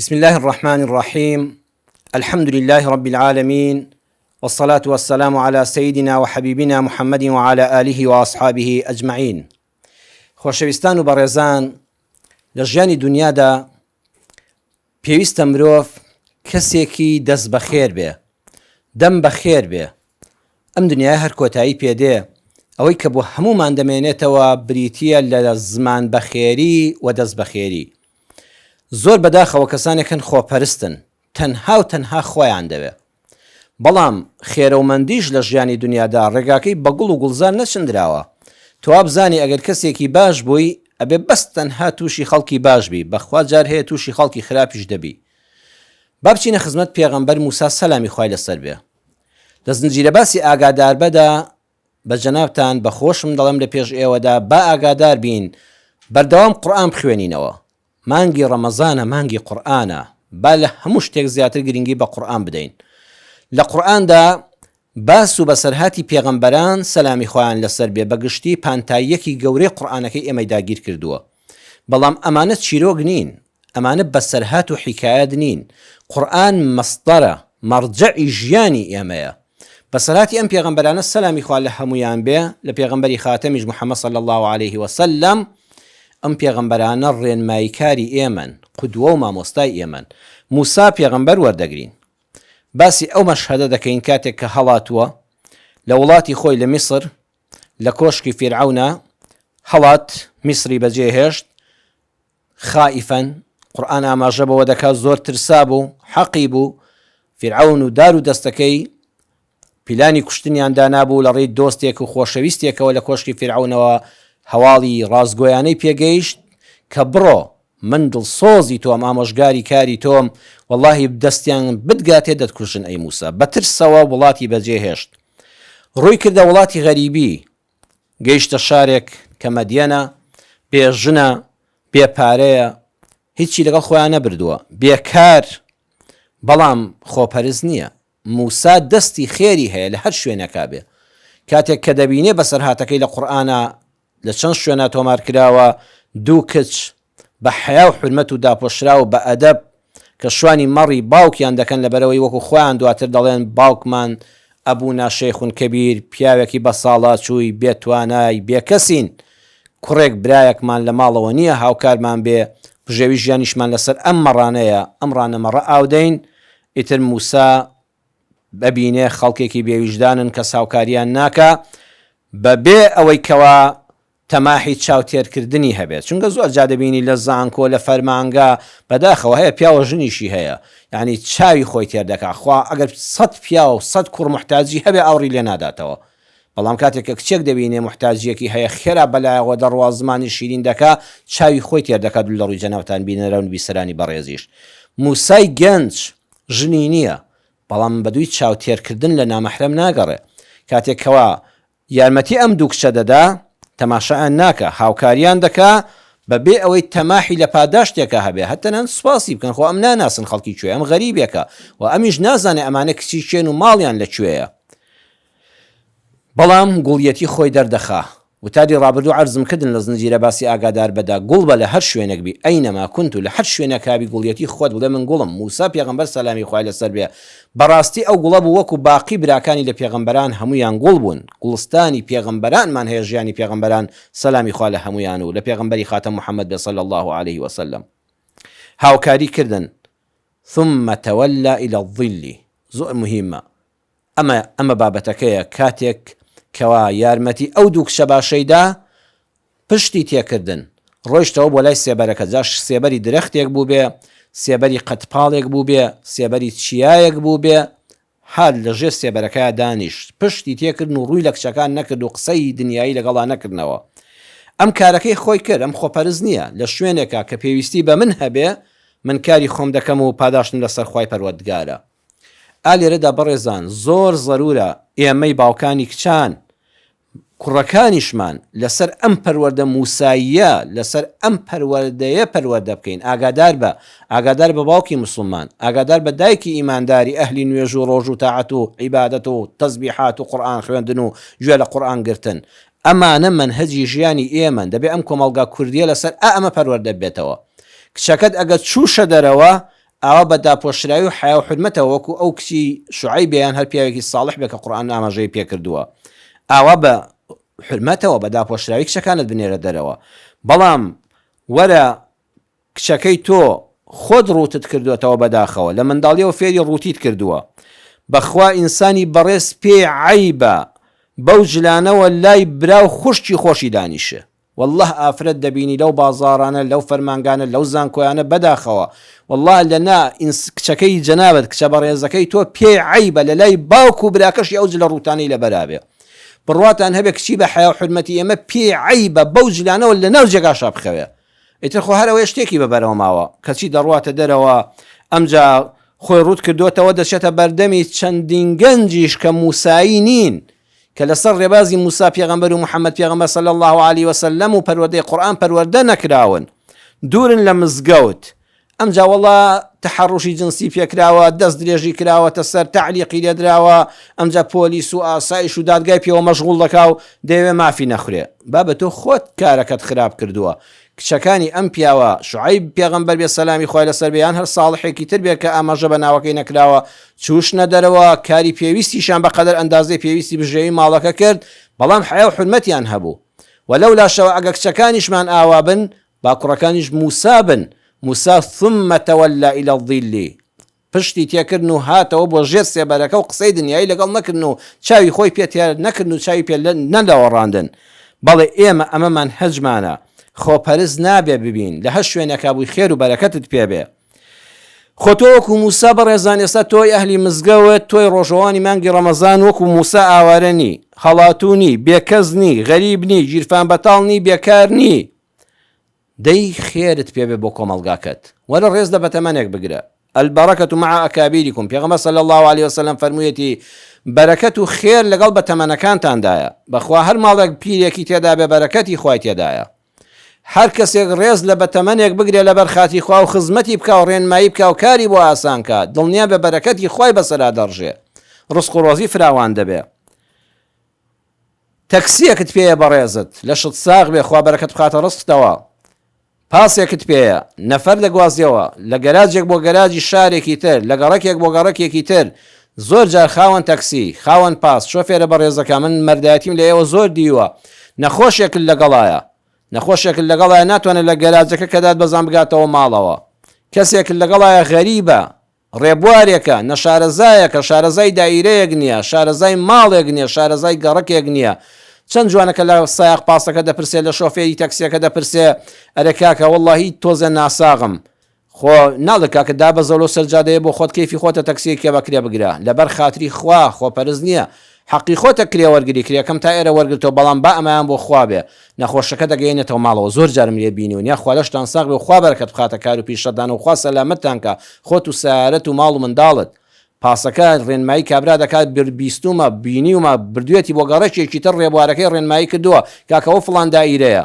بسم اللە الرحمن الرحیم الحمد للە رب العالمین والصلاة والسلام علی سیدنا وحبیبنا محمد وعلی آله وأصحابه اجمعین خۆشەویستان و بەڕێزان لە ژیانی دنیادا پێویستە مرۆڤ کەسێکی دەست بەخێر بێ دەم بەخێر بێ ئەم دنیایە هەر کۆتایی پێدێ ئەوەی کە بۆ هەموومان دەمێنێتەوە بریتییە لە زمان بەخێری و دەست بەخێری زۆر بەداخەوە کەسانێک هەن خۆپەرستن تەنها و تەنها خۆیان دەوێ بەڵام خێرەومەندیش لە ژیانی دنیادا ڕێگاکەی بە گوڵ و گوڵزار نەچندراوە تۆ وابزانی ئەگەر کەسێکی باش بووی ئەبێ بەس تەنها تووشی خەڵکی باش بی بەخوا جار هەیە تووشی خەڵکی خراپیش دەبی با بچینە خزمەت پێغەمبەر موسا سەلامی خوای لەسەر بێ لە زنجیرە باسی ئاگاداربەدا بە جەنابتان بە خۆشم دەڵێم لە پێش ئێوەدا با ئاگادار بین بەردەوام قورئان بخوێنینەوە مانگی ڕەمەزانە مانگی قورئانە با لە هەموو شتێک زیاتر گرنگی بە قورئان بدەین لە قورئاندا باس و بەسەرهاتی پێغەمبەران سەلامی خوایان لەسەر بێ بە گشتی پانتاییەکی گەورەی قورئانەکەی ئێمەی داگیر کردووە بەڵام ئەمانە چیرۆک نین ئەمانە بەسەرهات و حیکایەت نین، قورئان مەسدەرە، مەڕجەعی ژیانی ئێمەیە. بەسەرهاتی ئەم پێغەمبەرانە سەلامی خوا لە هەموویان بێ، لە پێغەمبەری خاتەمیش محمد صلی اللە علیه وسلم، ئەم پێغەمبەرانە ڕێنماییکاری ئێمەن، قودوە و مامۆستای ئێمەن. موسا پێغەمبەر وەردەگرین. باسی ئەو مەشهەدە دەکەین کاتێک کە هەڵاتووە لە وڵاتی خۆی لە میسر، لە کۆشکی فیرعەونا هەڵات، میسری بەجێهێشت، خائفا، قورئان ئاماژە بەوە دەکات زۆر ترسابوو، حەقی بوو، فیرعەون و دار و دەستەکەی پیلانی کوشتنیان دانابوو، لە ڕێی دۆستێک و خۆشەویستێکەوە لە کۆشکی فیرعەونەوە هەواڵی ڕاستگۆیانەی پێگەیشت کە بڕۆ من دڵسۆزی تۆم، ئامۆژگاری کاری تۆم، وەڵاهی دەستیان بتگاتێ دەتکوژن ئەی موسا. بە ترسەوە وڵاتی بەجێهێشت. ڕووی کردە وڵاتی غەریبی، گەیشتە شارێک کە مەدیەنە، بێ ژنە، بێ پارەیە، هیچی لەگەڵ خۆیان نەبردووە، بێ کار، بەڵام خۆپەرست نییە. موسا دەستی خێری هەیە لە هەر شوێنێکا بێ. کاتێک کە دەبینێ بەسەرهاتەکەی لە قورئانا لە چەند شوێنا تۆمار کراوە، دوو کچ بە حەیا و حورمەت و داپۆشراو و بە ئەدەب کە شوانی مەڕی باوکیان دەکەن لەبەرئەوەی وەکو خۆیان دواتر دەڵێن باوکمان ئەبونا شیخ کبیر پیاوێکی بەساڵاچووی بێ توانای بێ کەسین کوڕێک برایەکمان لە ماڵەوە نییە هاوکارمان بێ بژێوی ژیانیشمان لەسەر ئەم مەڕانەیە ئەم ڕانە مەڕە ئاودەین ئیتر موسا ببینێ خەڵکێکی بێ ویژدانن کەس هاوکاریان ناکا بەبێ ئەوەی کەوا تەماحی چاو تێرکردنی هەبێت چونکە زۆر جا دەبینی لە زانکۆ لە فەرمانگە بەداخەوە هەیە پیاوە ژنیشی هەیە یعنی چاوی خۆی تێر دەکا خوا ئەگەر سەد پیاو سەد کوڕ محتاجی هەبێ ئاوڕی لێ ناداتەوە بەڵام کاتێک کە کچێک دەبینێ محتاجیەکی هەیە خێرا بەلایەوە دەڕوا زمانی شیرین دەکا چاوی خۆی تێر دەکات لە ڕووی جەنابتان بینەران و بیسەرانی بەڕێزیش موسای گەنج ژنی نییە بەڵام بەدووی چاو تێرکردن لە نامەحرەم ناگەڕێ کاتێک کەوا یارمەتی ئەم دوو کچە دەدا، تەماشایان ناکا، هاوکاریان دەکا بە بێ ئەوەی تەماحی لە پاداشتێکا هەبێ، هەر تەنانەت سوپاسی بکەن، خۆ ئەم ناناسن خەڵکی کوێیە، ئەم غەریبێکە و ئەمیش نازانێ ئەمانە کچی کێن و ماڵیان لە کوێیە. بەڵام گوڵیەتی خۆی دەردەخا. وتاری ڕابردوو عەرزم کردن لە زنجیرە باسی ئاگادار بەدا گوڵ بە لە هەر شوێنێک بی ئەینەما کونت لە هەر شوێنێکا بی گوڵیەتی خۆت بڵێ من گوڵم موسا پێغەمبەر سەلامی خوای لەسەر بێ بەڕاستی ئەو گوڵە بوو وەکو باقی براکانی لە پێغەمبەران هەموویان گوڵ بوون گوڵستانی پێغەمبەرانمان هەیە ژیانی پێغەمبەران سەلامی خوا لە هەموویان و لە پێغەمبەری خاتەم محمد بێ صلی اللە علیه وسلم هاوکاری کردن ثم تولى الى الظل زۆر مهمە ئەمە ئەمە بابەتەکەیە کاتێک کەوا یارمەتی ئەو دوو کچە باشەی دا پشتی تێکردن ڕۆیشتەوە بۆ لای سێبەرەکە جا سێبەری درەختێک بووبێ سێبەری قەدپاڵێک بووبێ سێبەری چیایەک بووبێ هات لە ژێر سێبەرەکەیا دانیشت پشتی تێکردن و ڕووی لە کچەکان نەکرد و قسەی دنیایی لەگەڵا نەکردنەوە ئەم کارەکەی خۆی کرد ئەم خۆپەرست نییە لە شوێنێکا کە پێویستی بە من هەبێ من کاری خۆم دەکەم و پاداشتم لەسەر خوای پەروەردگارە ئا لێرەدا بەڕێزان زۆر زەرورە ئێمەی باوکانی کچان کوڕەکانیشمان لەسەر ئەم پەروەردە موساییە لەسەر ئەم پەروەردەیە پەروەردە بکەین ئاگادار بە ئاگادار بە باوکی مسوڵمان ئاگادار بە دایکی ئیمانداری ئەهلی نوێژ و ڕۆژ و تاعەت و عیبادەت و تەزبیحات و قورئان خوێندن و گوێ لە قورئان گرتن ئەمانە مەنهەجی ژیانی ئێمەن دەبێ ئەم کۆمەڵگا کوردیە لەسەر ئا ئەمە پەروەردە بێتەوە کچەکەت ئەگەر چووشە دەرەوە. ئاوا بە داپۆشراوی و حەیا و حورمەتەوە وەکو ئەو کچی شوعەیب یان هەر پیاوێکی ساڵح بێ کە قورئان ئاماژەی پێ کردووە ئاوا بە حورمەتەوە بە داپۆشراوی کچەکانت بنێرە دەرەوە بەڵام وەرە کچەکەی تۆ خۆت ڕووتت کردۆتەوە بەداخەوە لە منداڵیەوە فێری ڕووتیت کردووە بەخوا ئینسانی بەڕێز پێی عەیبە بەو جلانەوە لای براو خوشکی خۆشی دانیشێ واللە ئافرەت دەبینی لەو بازاڕانە لەو فەرمانگانە لەو زانکۆیانە بەداخەوە واللە لە نا ئینس کچەکەی جەنابت کچە بەڕێزەکەی تۆ پێی عەیبە لە لای باوک و براکەشی ئەو جلە ڕووتانەی لەبەرابێ بڕواتان هەبێ کچی بە حەیا و حورمەتی ئێمە پێی عەیبە بەو جلانەوە لە ناو جێگاشا بخەوێ ئیتر خۆ هەر ئەوەیە شتێکی بە بەرەوە ماوە، کەچی دەڕواتە دەرەوە، ئەمجا خۆی ڕووت کردۆتەوە دەچێتە بەردەمی چەندین گەنجیش کە موسایی نین، کە لەسەر ڕێبازی موسا پێغەمبەر و محەمەد پێغەمبەر صلی اللە علیە وسلم و پەروەردەی قورئان پەروەردە نەکراون، دوورن لە مزگەوت، ئەمجا وەڵا تەحەڕوشی جنسی پێکراوە، دەست درێژی کراوەتە سەر، تەعلیقی لێدراوە، ئەمجا پۆلیس و ئاسایش و دادگای پێوە مەشغوڵ دەکا و دەیەوێ مافی نەخورێ. بابە تۆ خۆت کارەکەت خراپ کردووە. کچەکانی ئەم پیاوە، شوعەیب پێغەمبەر بێ سەلامی خوای لەسەر بێ یان هەر ساڵحێکی تر بێ کە ئاماژە بە ناوەکەی نەکراوە، چووشنە دەرەوە، کاری پێویستیشیان بە قەدەر ئەندازەی پێویستی بژێوی ماڵەکە کرد، بەڵام حەیا و حورمەتیان هەبوو. وە لەولاشەوە ئەگە کچەکانیشمان ئاوا بن، با کوڕەکانیش موسا بن، موسا ثم تولی الی الظل، پشتی تێکردن و هاتەوە بۆ ژێر سێبەرەکە و قسەی دنیایی لەگەڵ نەکردن و چاوی خۆی پێ تێر نەکردن و چاوی پێ نەلەوەڕاندن. بەڵێ ئێمە ئەمەمان هەجمانە، خۆپەرست نابێ ببین، لە هەر شوێنێکا بووی خێر و بەرەکەتت پێ بێ. خۆ تۆ وەکو موسا بەڕێزان ئێستا تۆی ئەهلی مزگەوت، تۆی ڕۆژەوانی مانگی ڕەمەزان وەکو موسا ئاوارە نی، هەڵاتوو نی، بێکەس نی، غەریب نی، گیرفان بەتاڵ نی، بێکار نی، دەی خێرت پێ بێ بۆ کۆمەڵگاکەت وەرە ڕێز لە بەتەمەنێک بگرە البرکة مع اکابرکم پێغەمبەر صلی اللە علیە وسلم فەرموویەتی بەرەکەت و خێر لەگەڵ بەتەمەنەکانتاندایە بەخوا هەر ماڵێک پیرێکی تێدا بێ بەرەکەتی خوای تێدایە هەر کەسێک ڕێز لە بەتەمەنێک بگرێ لەبەر خاتری خوا و خزمەتی بکا و ڕێنمایی بکا و کاری بۆ ئاسان کا دڵنیا بە بەرەکەتی خوای بەسەرا دەڕژێ ڕزق و ڕۆزی فراوان دەبێ تەکسیەکت پێیە بەڕێزت لەشت ساغ بێ خوا بەرەکەت بخاتە ڕزقتەوە پاسێکت پێیە نەفەر دەگوازیەوە لە گەراجێک بۆ گەراجی شارێکی تر لە گەڕەکێک بۆ گەڕەکێکی تر زۆر جار خاوەن تەکسی خاوەن پاس شۆفێرە بەڕێزەکە من مەردایەتیم لە ئێوە زۆر دیوە نەخۆشێکت لەگەڵایە نەخۆشێکت لەگەڵایە ناتوانێت لە گەراجەکە کە دات بەزان بگاتەوە ماڵەوە کەسێکت لەگەڵایە غەریبە ڕێبوارێکە، نە شارەزایەکە، شارەزای دائیرەیەک نییە، شارەزای ماڵێک نییە، شارەزای گەڕەکێک نییە. چەند جوانە کە لە سایەق پاسەکە دەپرسێ، لە شۆفێری تەکسییەکە دەپرسێ، ئەرێ کاکە وەڵڵاهی تۆزێ ناساغم. خۆ ناڵێ کاکە دابەزە لۆ سەر جادەیە بۆ خۆت کەیفی خۆتە تەکسییەکێ بە کرێ بگرە. لەبەر خاتری خوا، خۆپەرست نییە. حەقی خۆتە کرێ وەرگری، کرێکەم تا ئێرە وەرگرتووە، بەڵام با ئەمەیان بۆ خوا بێ. نەخۆشەکە دەگەیەنێتەوە ماڵەوە زۆر جارم لێ بینیون یاخوا لەشتان ساغ بێ و خوا بەرەکەت بخاتە کار و پیشەتان و خوا سەلامەتتان کا خۆت و سەیارەت و ماڵ و منداڵت پاسەکە ڕێنمایی کابرا دەکات بیستومە بینیومە بردوێتی بۆ گەڕەکێکی تر ڕێبوارەکەی ڕێنمایی کردووە کاکە ئەوە فڵان دائیرەیە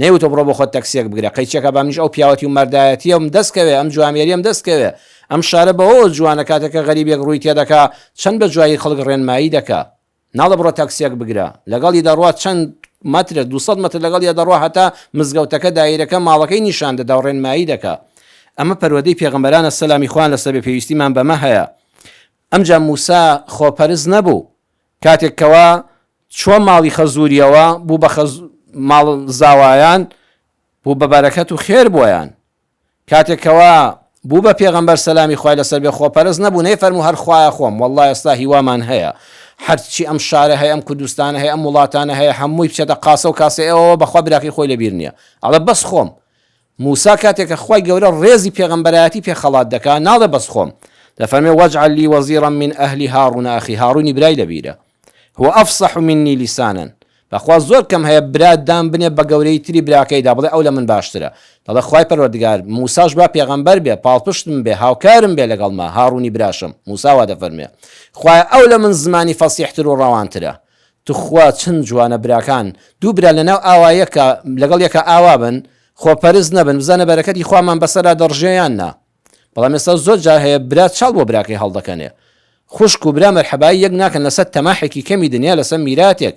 نەیوتوە بڕۆ بۆ خۆت تەکسیەک بگرە قەیچێکە با منیش ئەو پیاوەتی و مەردایەتیەم دەست کەوێ ئەم جوامێریەم دەست کەوێ ئەم شارە بەوەوە جوانە کاتێک کە غەریبێک ڕووی تێدەکا چەند بە جوایی خەڵک ڕێنمایی دەکا ناڵێ بڕۆ تاکسیەک بگرە، لەگەڵی دەڕوا چەند مەترێک، 200 مەتر لەگەڵیا دەڕوا هەتا مزگەوتەکە، دایرەکە، ماڵەکەی نیشان دەدا و ڕێنمایی دەکا. ئەمە پەروەردەی پێغەمبەرانە سەلامی خوایان لەسەر بێ پێویستیمان بەمە هەیە. ئەمجا موسا خۆپەرست نەبوو، کاتێک کەوا چووە ماڵی خەزووریەوە بوو بە خەز ماڵ زاوایان، بوو بە بەرەکەت و خێر بۆیان. کاتێک کەوا بوو بە پێغەمبەر سەلامی خوای لەسەر بێ خۆپەرست نەبوو نەیفەرموو هەر خوایە خۆم وەڵڵا ئێستا هیوامان هەیە هەرچی ئەم شارە هەیە ئەم کوردستانە هەیە ئەم وڵاتانە هەیە هەمووی بچێتە قاسە و کاسەی ئەوەوە بەخوا براکەی خۆی لەبیر نییە ئەڵێ بەس خۆم موسا کاتێک کە خوای گەورە ڕێزی پێغەمبەرایەتی پێ خەڵات دەکا ناڵێ بەس خۆم دەفەرمێ واجعل لی وەزیرا من ئەهلی هاڕون ئەخی هاڕونی برای لەبیرە هو افصح منی لسانا بەخوا زۆر کەم هەیە برا دان بنێ بە گەورەی تری براکەیدا بڵێ ئەو لە من باشترە دەڵێ خوای پەروەردگار موساش با پێغەمبەر بێ پاڵپشتم بێ هاوکارم بێ لەگەڵما هاڕونی براشم موسا وا دەفەرموێ خوایە ئەو لە من زمانی فەسیحتر و ڕەوانترە توخوا چەند جوانە براکان دوو برا لەناو ئاوایەکا لەگەڵ یەکا ئاوا بن خۆپەرست نەبن بزانە بەرەکەتی خوامان بەسەرا دەڕژێ یان نا بەڵام ئێستا زۆر جار هەیە برا چاڵ بۆ براکەی هەڵدەکەنێ خوشک و برا مەرحەبایی یەک ناکەن لەسەر تەماحێکی کەمی دنیا لەسەر میراتێک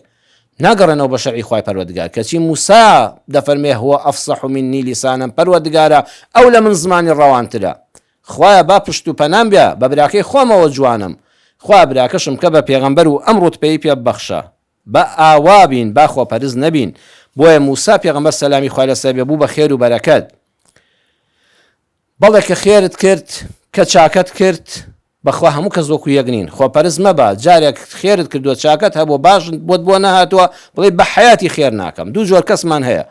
ناگەڕێنەوە بە شەرعی خوای پەروەردگار کەچی موسا دەفەرمێ هو افصح منی لسانا پەروەردگارە ئەو لە من زمانی ڕەوانترە. خوایە با پشت و پەنام بێ بە براکەی خۆمەوە جوانم خوایە براکەشم بکە بە پێغەمبەر و ئەم ڕوتبەی پێ ببەخشە. با ئاوا بین با خۆپەرست نەبین بۆیە موسا پێغەمبەر سەلامی خوای لەسەر بێ بوو بە خێر و بەرەکەت. بەڵێ کە خێرت کرد کە چاکەت کرد بەخوا هەموو کەس وەکو یەک نین خۆپەرست مەبە جارێک خێرت کردووە چاکەت هەبووە باش بۆت بۆ نەهاتووە بڵێ بە حەیاتی خێر ناکەم دوو جۆر کەسمان هەیە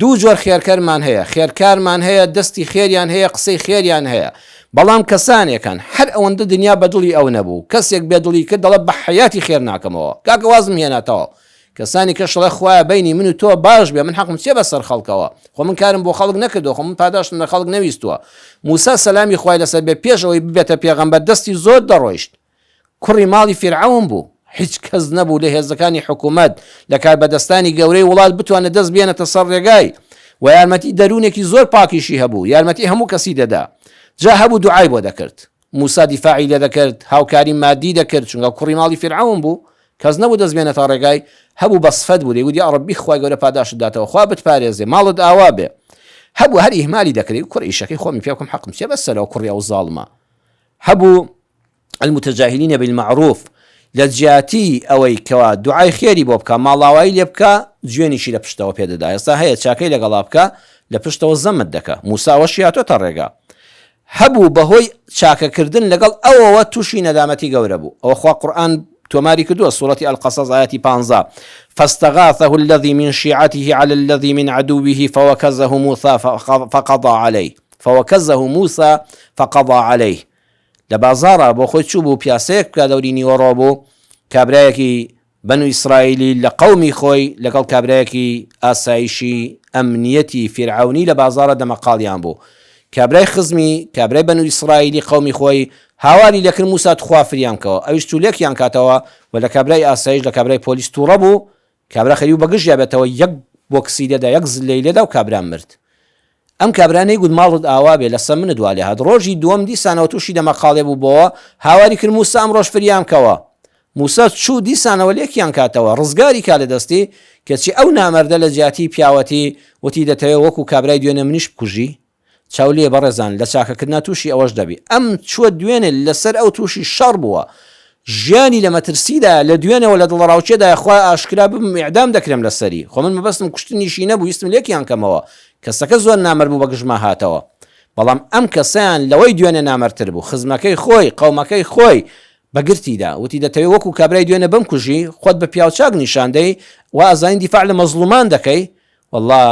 دوو جۆر خێرکەرمان هەیە خێرکارمان هەیە دەستی خێریان هەیە قسەی خێریان هەیە بەڵام کەسانێکن هەر ئەوەندە دنیا بە دڵی ئەو نەبوو کەسێک بێ دڵی کرد دەڵێ بە حەیاتی خێر ناکەمەوە کاکە وازم هێنا تەواو کەسانی کەش ڵێ خوایە بەینی من و تۆ باش بێ من حەقم چیە بەسەر خەڵکەوە خۆ من کارم بۆ خەڵک نەکردوە خۆ من پاداشتم لە خەڵک نەویستوە موسا سەلامی خوای لەسەر بێ پێش ئەوەی ببێتە پێغەمبەر دەستی زۆر دەڕۆیشت کوڕی ماڵی فیرعەون بوو هیچ کەس نەبوو لە هێزەکانی حکوومەت لە کاربەدەستانی گەورەی وڵات بتوانێت دەست بێنێتە سەر ڕێگای و یارمەتی دەروونێکی زۆر پاکیشی هەبوو یارمەتی هەموو کەسی دەدا جا هەبوو دوعای بۆ دەکرد موسا دیفاعی لێ دەکرد، هاوکاری مادی دەکرد، چونکە کوڕی ماڵی فیرعەون بوو، کەس نەبوو دەست بێنێتە ڕێگای، هەبوو بە سفەت بوو، دەیگوت یاڕەبی خوای گەورە پاداشتت داتەوە، خوا بتپارێزێ، ماڵت ئاوا بێ. هەبوو هەر ئیهمالی دەکرد، دەیگوت کوڕ ئیشەکەی خۆمی پێ بکەم حەقم چیە بەسەرەوە کوڕی ئەو زاڵمە. هەبوو المتجاهلین بالمعروف، لە جیاتی ئەوەی کەوا دوعای خێری بۆ بکا، ماڵاوایی لێ بکا، جوێنیشی لە پشتەوە پێ دەدا. ئێستا هەیە چاکەی لەگەڵا بکا، لە پشتەوە زەمت دەکا. موسا ئەوەشی هاتۆتە ڕێگا. هەبوو بەهۆی چاکەکردن لەگەڵ ئەوەوە تووشی نەدامەتی گەورە بوو، ئەوە خوا قورئان تۆماری کردووە سورەتی القصص ئایەتی پانزە، فاستغاثه الذی من شیعته علی الذی من عدوه فوکزه موسی فقضی علیه فوکزه موسی فقضی علیه لە بازاڕا بۆ خۆی چوو بوو پیاسەیەک بکا دەوری نیوەڕۆ بوو کابرایەکی بەنو ئیسرائیلی لە قەومی خۆی لەگەڵ کابرایەکی ئاسایشی، ئەمنیەتی، فیرعەونی لە بازاڕا دەمەقاڵیان بوو. کابرای خزمی، کابرای بەنو ئیسرائیلی قەومی خۆی، هاواری لێکرد موسا توخوا فریام کەوە. ئەویش چوو لێکیان کاتەوە و لە کابرای ئاسایش، لە کابرای پۆلیس توڕە بوو. کابرا خەریک بوو بە گژیا بێتەوە، یەک بۆکسی لێدا، یەک زللەی لێدا و کابرا مرد. ئەم کابرا نەیگوت ماڵت ئاوا بێ لەسە منت وا لێهات. ڕۆژی دووەم دیسانەوە تووشی دەمەقاڵێ بووبۆوە، هاواری کرد موسا ئەمڕۆش فریام کەوە. موسا چوو دیسانەوە لێکیان کاتەوە، ڕزگاری کا لە دەستی، کەچی ئەو نامەردە لە جیاتی پیاوەتی وتی دەتەوێ وەکوو کابرای دوێنێ منیش بکوژی؟ چاو لێیە بەڕێزان، لە چاکەکردنا تووشی ئەوەش دەبی. ئەم چووە دوێنێ لەسەر ئەو تووشی شەڕ بووە. ژیانی لە مەترسیدایە، لە دوێنێوە لە دڵەڕاوکێدایە خوایە ئاشکرا ببم ئیعدام دەکرێم لەسەری. خۆ من مەبەستم کوشتنیشی نەبوو ویستم لێکیان کەمەوە. کەسەکە زۆر نامەرد بوو بە گژما هاتەوە. بەڵام ئەم کەسەیان لەوەی دوێنێ نامەردتر بوو. خزمەکەی خۆی، قەومەکەی خۆی، بە گرتی دا. وتی دەتەوێ وەکوو کابرای دوێنێ بمکوژی؟ خۆت بە پیاوچاک نیشان دەی؟ وا ئەزانی دیفاع لە مەزڵوومان دەکەی؟ وەڵڵا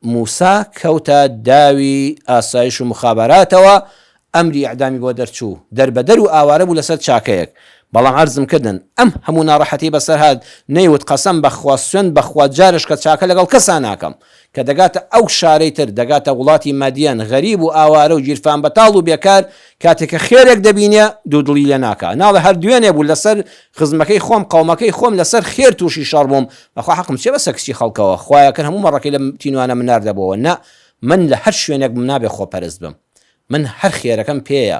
مووسا کەوتە داوی ئاسایش و موخابەراتەوە، ئەمری ئیعدامی بۆ دەرچوو، دەربەدەر و ئاوارە بوو لەسەر چاکەیەک. بەڵام عەرزم کردن ئەم هەموو ناڕەحەتیەی بەسەر هات، نەیوت قەسەم بە خوا سوێند بە خوا جارێش کە چاکە لەگەڵ کەسا ناکەم. کە دەگاتە ئەو شارەی تر، دەگاتە وڵاتی مەدیەن، غەریب و ئاوارە و گیرفان بەتاڵ و بێکار، کاتێ کە خێرێک دەبینێ دوودڵی لێ ناکا. ناڵێ هەر دوێنێ بوو لەسەر خزمەکەی خۆم، قەومەکەی خۆم لەسەر خێر تووشی شەڕ بووم، بەخوا حەقم چیە بەسەر کچی خەڵکەوە، خوایە کەر هەموو مەڕەکەی لەم تینوانە منار دەبۆوە، نا من لە هەر شوێنێک بم نابێ خۆپەرست بم، من هەر خێرەکەم پێیە،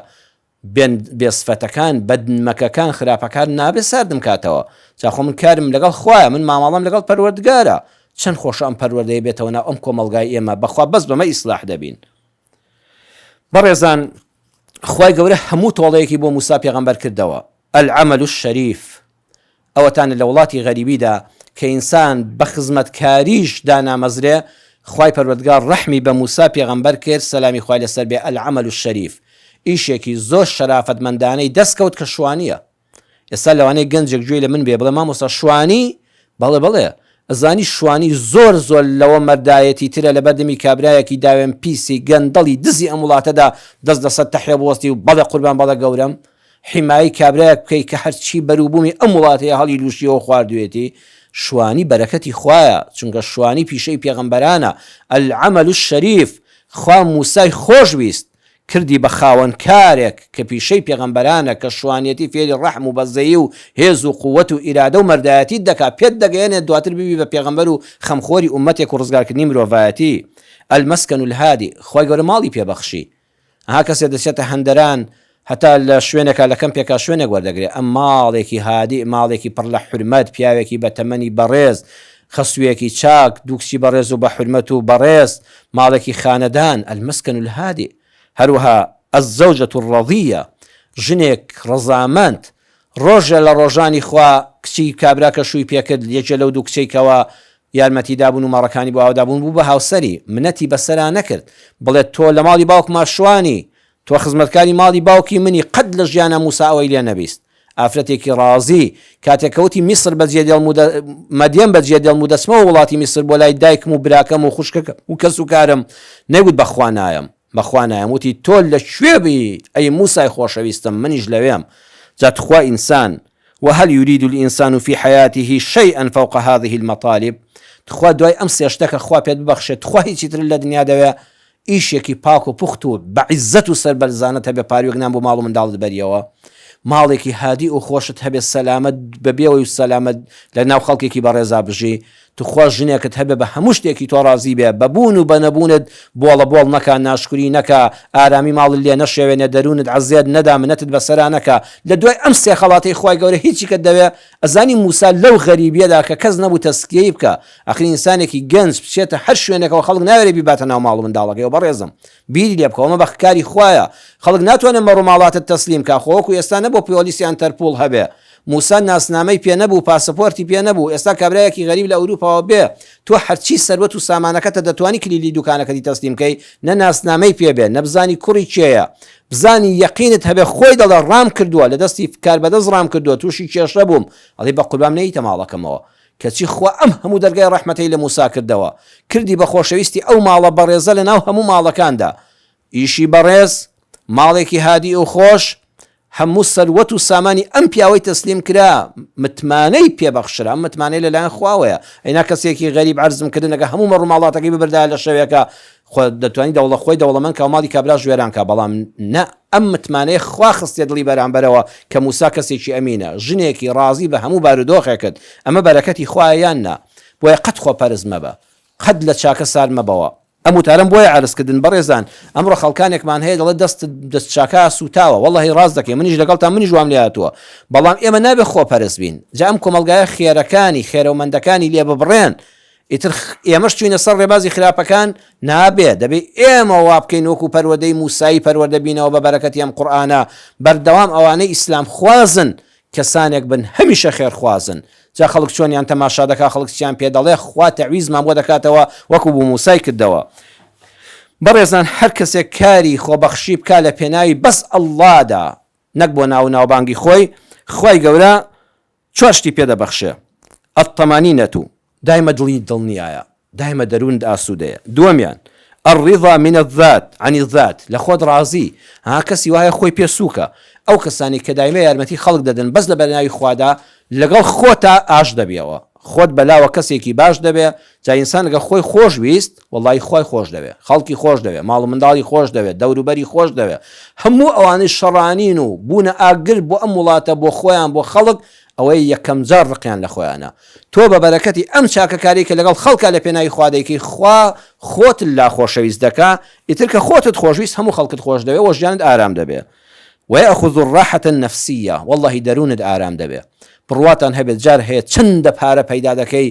بێن بێ سفەتەکان بەدنمەکەکان خراپەکان نابێ ساردم کاتەوە جا خۆ من کارم لەگەڵ خوایە من مامەڵەم لەگەڵ پەروەردگارە چەند خۆشە ئەم پەروەردەیە بێتەوە ناو ئەم کۆمەڵگای ئێمە بەخوا بەس بەمە ئیسلاح دەبین بەڕێزان خوای گەورە هەموو تۆڵەیەکی بۆ موسا پێغەمبەر کردەوە العمل الشریف ئەوەتانە لە وڵاتی غەریبیدا کە ئینسان بە خزمەتکاریش دانامەزرێ، خوای پەروەردگار ڕەحمی بە موسا پێغەمبەر کرد سەلامی خوای لەسەر بێ العمل الشریف ئیشێکی زۆر شەرافەتمەندانەی دەست کەوت کە شوانیە. ئێستا لەوانەیە گەنجێک گوێی لە من بێ بڵێ مامۆستا شوانی؟ بەڵێ بەڵێ ئەزانی شوانی زۆر زۆر لەوە مەردایەتی ترە لەبەردەمی کابرایەکی داوێن پیسی گەندەڵی دزی ئەم وڵاتەدا دەست لەسەر تەحیە بوەستی و بەڵێ قوربان بەڵێ گەورەم حیمایەی کابرایەک بکەی کە هەرچی بەروبوومی ئەم وڵاتەیە هەڵی لوشیەوە خواردوێتی، شوانی بەرەکەتی خوایە، چونکە شوانی پیشەی پێغەمبەرانە، العمل الشریف، خوا موسای خۆش ویست، کردی بە خاوەن کارێک کە پیشەی پێغەمبەرانە، کە شوانیەتی فێری ڕەحم و بەزەیی و هێز و قوەت و ئیرادە و مەردایەتیت دەکا، پێت دەگەیەنێت دواتر ببی بە پێغەمبەر و خەمخۆری ئوممەتێک و ڕزگارکردنی مرۆڤایەتی، المسکن الهادی، خوای گەورە ماڵی پێ بەخشی. ئەها کەسێ دەچێتە هەندەران هەتا لە شوێنێکا لە کەمپێکا شوێنێک وەردەگرێ ئەم ماڵێکی هادیء ماڵێکی پڕ لە حورمەت پیاوێکی بە تەمەنی بەڕێز خەسوویەکی چاک دوو کچی بەڕێز و بە حورمەت و بەڕێز ماڵێکی خانەدان المسکن الهادئ هەروەها. الزوجە الرضیە، ژنێک ڕەزامەند، ڕۆژێ لە ڕۆژانی خوا کچی کابرا کە شووی پێکرد یەکێ لەو دوو کچەی کەوا یارمەتی دابوون و مەڕەکانی بۆ ئاو دابوون بوو بە هاوسەری، منەتی بەسەرا نەکرد بڵێ تۆ لە ماڵی باوکما شوانی، تۆ خزمەتکاری ماڵی باوکی منی، قەت لە ژیانا موسا ئەوەی لێ نەبیست. ئافرەتێکی ڕازی، کاتێک کە وتی میسر بەجێ دێڵم و مەدیەن بەجێ دێڵم و دەچمەوە وڵاتی میسر بۆ لای دایکم و براکەم و خوشکەکەم و کەسوکارم، نەیگوت بەخوا نایەم، بەخوا نایەم، وتی تۆ لە کوێ بی ئەی موسای خۆشەویستم، منیش لەوێم. جا تخوا ئینسان، وهل یرید الانسان فی حیاته شیئا فوق هذه المطالب، تخوا دوای ئەم سێ شتە کە خوا پێت ببەخشێ تخوا هیچی ترت لە دنیا دەوێ؟ ئیشێکی پاک و پوخت و بە عیزەت و سەربەرزانەت هەبێ پاروێک نان بۆ ماڵ و منداڵت بەریەوە ماڵێکی هادی و خۆشت هەبێ سەلامەت بەبێەوەی و سەلامەت لە ناو خەڵکێکی بەڕێزا بژی توخوا ژنێکت هەبێ بە هەموو شتێکی تۆ ڕازی بێ بە بوون و بە نەبوونت بۆڵە بۆڵ نەکا ناشکری نەکا ئارامی ماڵت لێ نەشێوێنێ دەروونت عەزێت نەدا منەتت بەسەرا نەکا لە دوای ئەم سێ خەڵاتەی خوای گەورە هیچیکەت دەوێ ئەزانی موسا لەو غەریبیەدا کە کەس نەبوو تەزکیەی بکا ئەخر ئینسانێکی گەنج بچێتە هەر شوێنێکەوە خەڵک ناوێرێ بیباتە ناو ماڵ و منداڵەکەیەوە بەڕێزم بیری لێ بکەوە ئەمە بەخکاری خوایە خەڵک ناتوانێ مەڕ و ماڵاتت تەسلیم کا خۆ وەکو ئێستا نەبوو پۆلیس یان تەرپوڵ هەبێ موسا ناسنامەی پێ نەبوو پاسەپۆرتی پێ نەبوو ئێستا کابرایەکی غەریب لە ئەوروپاوە بێ تۆ هەرچی سەروەت و سامانەکەتە دەتوانی کلیلی دوکانەکەتی تەسلیم کەی نە ناسنامەی پێ بێ نە بزانی کوڕی کێیە بزانی یەقینت هەبێ خۆی دەڵێ ڕام کردووە لە دەستی کاربەدەست ڕام کردووە تووشی کێشە بووم ئەڵێ بە قوربام نەیتە ماڵەکەمەوە کەچی خوا ئەم هەموو دەرگای ڕەحمەتەی لە موسا کردەوە، کردی بە خۆشەویستی ئەو ماڵە بەڕێزە لە ناو هەموو ماڵەکاندا، ئیشی بەڕێز، ماڵێکی هادیء و خۆش، هەموو سەروەت و سامانی ئەم پیاوەی تەسلیم کرا، متمانەی پێ بەخشرا، ئەم متمانەیە لە لایەن خواوەیە، ئەینا کەسێکی غەریب عەرزم کردن ئەگەر هەموو مەڕوماڵاتەکەی ببردایە لە شەوێکا، خۆ دەتوانی دەوڵە خۆی دەوڵەمەند کا و ماڵی کابراش وێران کا بەڵام نا ئەم متمانەیە خوا خستیە دڵی بەرامبەرەوە کە موسا کەسێکی ئەمینە ژنێکی ڕازی بە هەموو بارودۆخێکت ئەمە بەرەکەتی خوایە یان نا بۆیە قەت خۆ پەرست مەبە قەت لە چاکە سارد مەبەوە ئەم وتارەم بۆیە عەرز کردن بەڕێزان ئەمڕۆ خەڵکانێکمان هەیە دەڵێ دەستت دەست چاکە سوتاوە وەڵڵەهی ڕاست دەکەی منیش لەگەڵتان منیش وام لێ هاتووە بەڵام ئێمە نابێ خۆپەرست بین جا ئەم کۆمەڵگایە خێرەکانی خێرەومەندەکانی لێ ببڕێن ئیتر ئێمەش چوینە سەر ڕێبازی خراپەکان؟ نابێ، دەبێ ئێمە وا بکەین وەکو پەروەدەی موسایی پەروەردە بینەوە بە بەرەکەتی ئەم قورئانە، بەردەوام ئەوانەی ئیسلام خوازن کەسانێک بن هەمیشە خێرخوازن، جا خەڵک چۆنیان تەماشا دەکا خەڵک چیان پێ دەڵێ خوا تەعویزمان بۆ دەکاتەوە وەکو بو موسای کردەوە. بەڕێزان هەر کەسێک کاری خۆبەخشی بکا لە پێناوی بەس اللە دا نەک بۆ ناو و ناوبانگی خۆی، خوای گەورە چوار شتی پێ دەبەخشێ، الطمانینە، دایمە دڵی دڵنیایە، دایمە دەروونت ئاسوودەیە. دووەمیان، الرضا من الذات، عن الذات، لە خۆت ڕازی، ها کەسی وایە خۆی پێ سووکە، ئەو کەسانەی کە دایمە یارمەتی خەڵک دەدەن بەس لە بەرناوی خوادا لەگەڵ خۆتا ئاشت دەبیەوە، خۆت بەلاوە کەسێکی باش دەبێ، جا ئینسان گەر خۆی خۆش ویست وەڵاهی خوای خۆش دەوێ، خەڵکی خۆش دەوێ، ماڵ و منداڵی خۆش دەوێ، دەوروبەری خۆش دەوێ، هەموو ئەوانەی شەڕانین و بوونە ئاگر بۆ ئەم وڵاتە بۆ خۆیان بۆ خەڵک ئەوەیە یەکەم جار ڕقیان لە خۆیانە. تۆ بە بەرەکەتی ئەم چاکەکاریەی کە لەگەڵ خەڵکا لە پێناوی خوا دەیکەی خوا خۆت لا خۆشەویست دەکا، ئیتر کە خۆتت خۆشویست هەموو خەڵکت خۆش دەوێ و ژیانت ئارام دەبێ. ویأخذ الراحة النفسیە، وەڵاهی دەروونت ئارام دەبێ. بڕواتان هەبێت جار هەیە چەندە پارە پەیدا دەکەی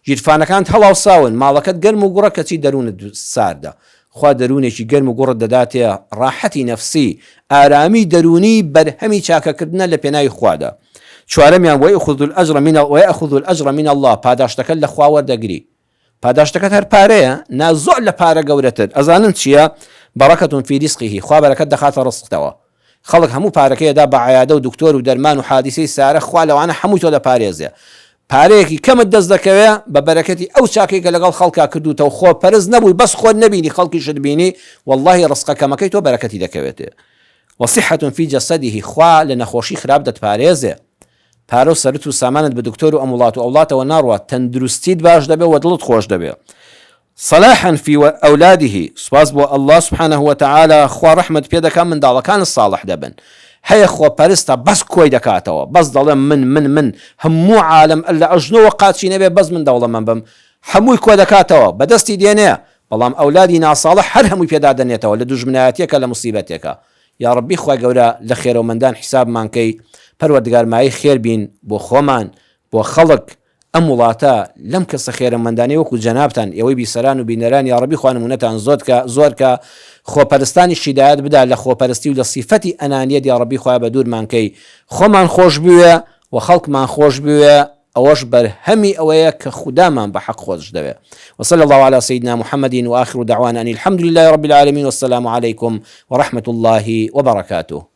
گیرفانەکانت هەڵاوساون، ماڵەکەت گەرم و گوڕە کەچی دەروونت ساردە. خوا دەروونێکی گەرم و گوڕت دەداتێ، ڕاحەتی نەفسی، ئارامی دەروونی بەرهەمی چاکەکردنە لە پێناوی خوادا. چوارەمیان، ویأخذ الأجر من ویأخذ الأجر من اللە، پاداشتەکەت لە خوا وەردەگری. پاداشتەکەت هەر پارەیە؟ نا زۆر لە پارە گەورەتر. ئەزانن چییە؟ برکة فی رزقه، خوا بەرەکەت دەخاتە ڕزقتەوە. خەڵک هەموو پارەکەی ئەدا بە عیادە و دکتۆر و دەرمان و حادیسەی سارە خوا لەوانە هەمووی تۆ دەپارێزێ پارەیەکی کەمت دەست دەکەوێ بە بەرەکەتی ئەو چاکەی کە لەگەڵ خەڵکا کردوتە و خۆ پەرست نەبووی بەس خۆت نەبینی خەڵکیشت بینی واللهی ڕزقە کەمەکەی تۆ بەرەکەتی دەکەوێتێ وصحة فی جسده خوا لە نەخۆشی خراپ دەتپارێزێ پارە و سەرت و سامانت بە دکتۆر و ئەم وڵات و ئەوڵاتەوە ناڕوات تەندروستیت باش دەبێ و دڵت خۆش دەبێ صلاحا فی اولاده، سوپاس بۆ اللە سبحانە وتعالی خوا ڕەحمت پێ دەکات منداڵەکانت صاڵح دەبن، هەیە خۆپەرستە بەس کۆی دەکاتەوە بەس دەڵێ من من من هەموو عالەم اللە ئەژنۆوە قاچی نەبێ بەس من دەوڵەمەند بم هەمووی کۆدەکاتەوە بەدەستی دێنێ بەڵام ئەولادی ناساڵح هەر هەمووی پێدادەنێتەوە لە دوژمنایەتیەکە لە موسیبەتێکە یاڕەبی خوای گەورە لە خێرەومەندان حیسابمان کەی پەروەردگار مایەی خێر بین بۆ خۆمان بۆ خەڵک. ئەم وڵاتە لەم کەسە خێرەمەندانەی وەکو جەنابتان ئێوەی بیسەران و بینەران یاڕەبی خوا نمونەتان زۆر کە زۆر کە خۆپەرستانیش هیدایەت بدا لە خۆپەرستی و لە سیفەتی ئەنانیەت یاڕەبی خوایە بەدوورمان کەی خۆمان خۆش بوێ و خەڵکمان خۆش بوێ ئەوەش بەرهەمی ئەوەیە کە خودامان بە حەق خۆش دەوێ وصلی اللە علی سیدنا محمد وآخر دعوانا ان الحمد لله رب العالمین والسلام علیکم ورحمة اللە وبرکاته.